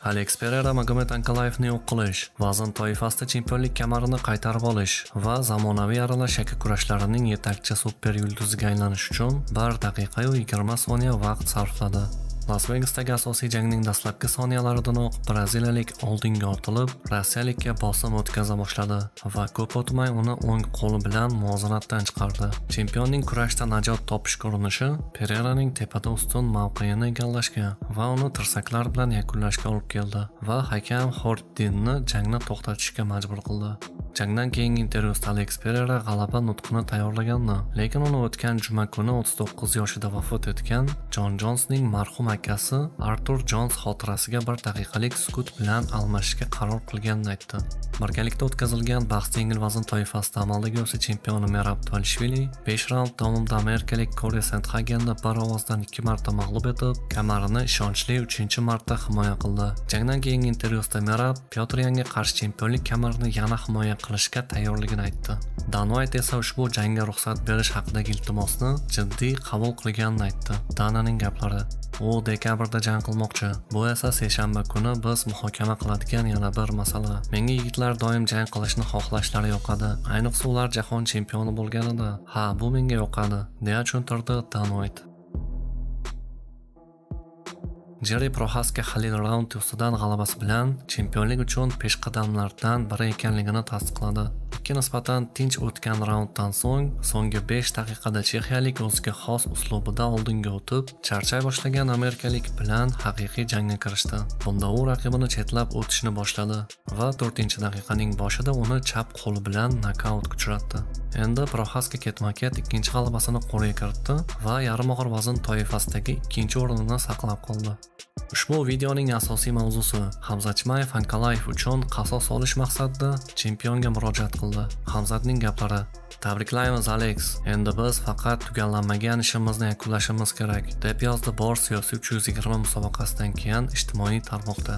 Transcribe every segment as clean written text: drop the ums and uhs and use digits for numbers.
Alex Perera Magomed Ankalayevni yo'q qilish, vazn toifasida chempionlik kamarini qaytarib olish va zamonaviy aralash yakkakurashlarining yetakchi super yulduziga aylanish uchun 1 daqiqa 20 soniya vaqt sarfladi. Las Vegasdagi asosiy jangning dastlabki soniyalarидanoq braziliyalik oldinga otilib, rossiyalikka bosim o'tkaza boshladi va ko'p o'tmay uni o'ng qo'li bilan muvozanatdan chiqardi. Chempionning kurashda najot topish ko'rinishi Pereraning tepada ustun mavqeini egallashga va uni tirsaklar bilan yakunlashga olib keldi va hakam Xorddinni jangni to'xtatishga majbur qildi. Jangdan keyingi intervyusida Alex Perera g'alaba nutqini tayyorlaganini, lekin uni o'tgan juma kuni 39 yoshida vafot etgan Jon Jonsning marhum akasi Artur Jons xotirasiga 1 daqiqalik sukut bilan almashishga qaror qilganini aytdi. Birgalikda o'tkazilgan bahsda yengil vazn toifasida amaldagi UFC chempioni Merab Dvalishvili 5 raund davomida amerikalik Kori Sandhagenni bir ovozdan 2 marta mag'lub etib, kamarini ishonchli 3-marta himoya qildi. Jangdan keyingi intervyusida Merab Pyotr Yanga qarshi chempionlik kamarini yana himoya qilishga tayyorligini aytdi. Dan White esa ushbu jangga ruxsat berish haqidagi iltimosni jiddiy qabul qilganini aytdi. Dananing gaplari: "U dekabrda jang qilmoqchi. Bu esa seshanba kuni biz muhokama qiladigan yana bir masala. Menga yigitlar doim jang qilishni xohlashlari yoqadi. Ayniqsa ular jahon chempioni bo'lganida. Ha, bu menga yoqadi", deya tushuntirdi Dan White. Jerry Prohaska Xalil Raunti ustidan g'alabasi bilan chempionlik uchun peshqadamlardan biri ekanligini tasdiqladi. Ikki nisbatan tinch o'tgan raunddan so'ng, so'nggi 5 daqiqada chexiyalik o'ziga xos uslubida oldinga o'tib, charchay boshlagan amerikalik bilan haqiqiy jangga kirishdi. Bunda u raqibini chetlab o'tishni boshladi va 4-daqiqaning boshida uni chap qo'li bilan nokautga uchratdi. Endi Prohaska ketma-ket ikkinchi g'alabasini qo'lga kiritdi va yarim og'ir vazn toifasidagi ikkinchi o'rnini saqlab qoldi. Ushbu videoning asosiy mavzusi Hamzat Chimaev Ankalaev uchun qasos olish maqsadida chempionga murojaat qildi. Hamzatning gaplari: "Tabriklaymiz Alex, endi biz faqat tugallanmagan ishimizni yakunlashimiz kerak", deb yozdi Bors UFC 320 musobaqasidan keyin ijtimoiy tarmoqda.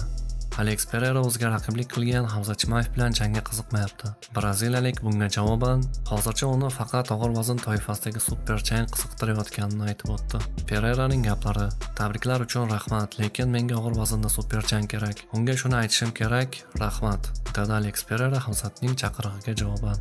Alex Perera o'ziga raqiblik qilgan Hamzat Chimaev bilan jangga qiziqmayapti. Braziliyalik bunga javoban hozircha uni faqat og'ir vazn toifasidagi super jang qiziqtirayotganini aytib o'tdi. Pereraning gaplari: "Tabriklar uchun rahmat, lekin menga og'ir vaznda super jang kerak. Unga shuni aytishim kerak, rahmat", dedi Alex Perera Hamzatning chaqirig'iga javoban.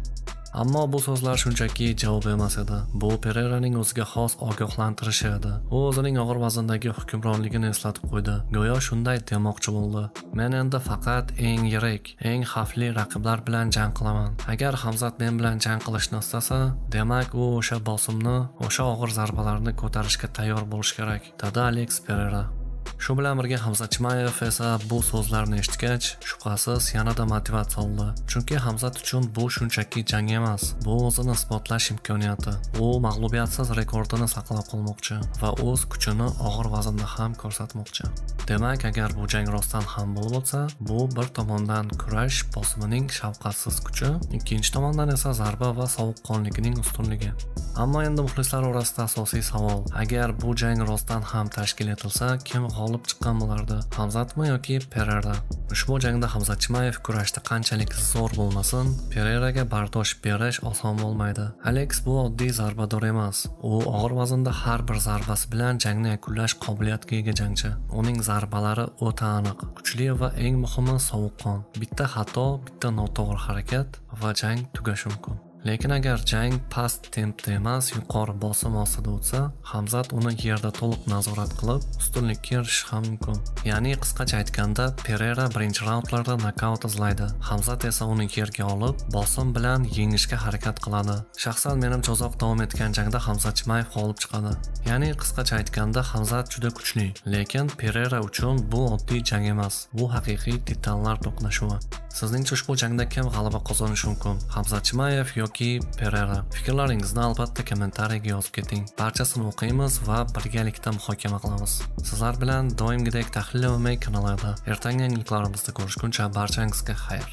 Ammo bu so'zlar shunchaki javob emas edi. Bu Pereraning o'ziga xos ogohlantirishi edi. U o'zining og'ir vazndagi hukmronligini eslatib qo'ydi. Go'yo shunday demoqchi bo'ldi: "Men endi faqat eng yirik, eng xavfli raqiblar bilan jang qilaman. Agar Hamzat men bilan jang qilishni istasa, demak u o'sha bosimni, o'sha og'ir zarbalarni ko'tarishga tayyor bo'lishi kerak", dedi Alex Perera. Shu bilan birga Hamzat Chimaev esa bu so'zlarni eshitgach, shubhasiz yanada motivatsiya oldi. Chunki Hamzat uchun bu shunchaki jang emas, bu o'zini isbotlash imkoniyati. U mag'lubiyatsiz rekordini saqlab qolmoqchi va o'z kuchini og'ir vaznda ham ko'rsatmoqchi. Demak, agar bu jang rostdan ham bo'lib o'tsa, bu bir tomondan kurash bosimining shafqatsiz kuchi, ikkinchi tomondan esa zarba va sovuqqonligining ustunligi. Ammo endi muxlislar orasida asosiy savol: agar bu jang rostdan ham tashkil etilsa, kim g'olib chiqqan bo'lardi? Hamzatmi yoki Perera? Ushbu jangda Hamzat Chimaev kurashda qanchalik zo'r bo'lmasin, Pereraga bardosh berish oson bo'lmaydi. Alex bu oddiy zarbador emas. U og'ir vaznda har bir zarbasi bilan jangni yakunlash qobiliyatiga ega jangchi. Uning zarbalari o'ta aniq, kuchli va eng muhimi sovuqqon. Bitta xato, bitta noto'g'ri harakat va jang tugashi mumkin. Lekin agar jang past tempda emas, yuqori bosim ostida o'tsa, Hamzat uni yerda to'liq nazorat qilib, ustunlikka erishishi ham mumkin. Ya'ni qisqacha aytganda, Perera birinchi raundlarda nokaut izlaydi. Hamzat esa uni yerga olib, bosim bilan yengishga harakat qiladi. Shaxsan menimcha uzoq davom etgan jangda Hamzat Chimaev g'olib chiqadi. Ya'ni qisqacha aytganda, Hamzat juda kuchli, lekin Perera uchun bu oddiy jang emas, bu haqiqiy titanlar to'qnashuvi. Sizningcha ushbu jangda kim g'alaba qozonishi mumkin? Hamzat Chimaev yoki Perera? Fikrlaringizni albatta kommentariyaga yozib keting. Barchasini o'qiymiz va birgalikda muhokama qilamiz. Sizlar bilan doimgidek Tahlil MMA kanalida. Ertangi yangiliklarimizni ko'rishguncha barchangizga xayr.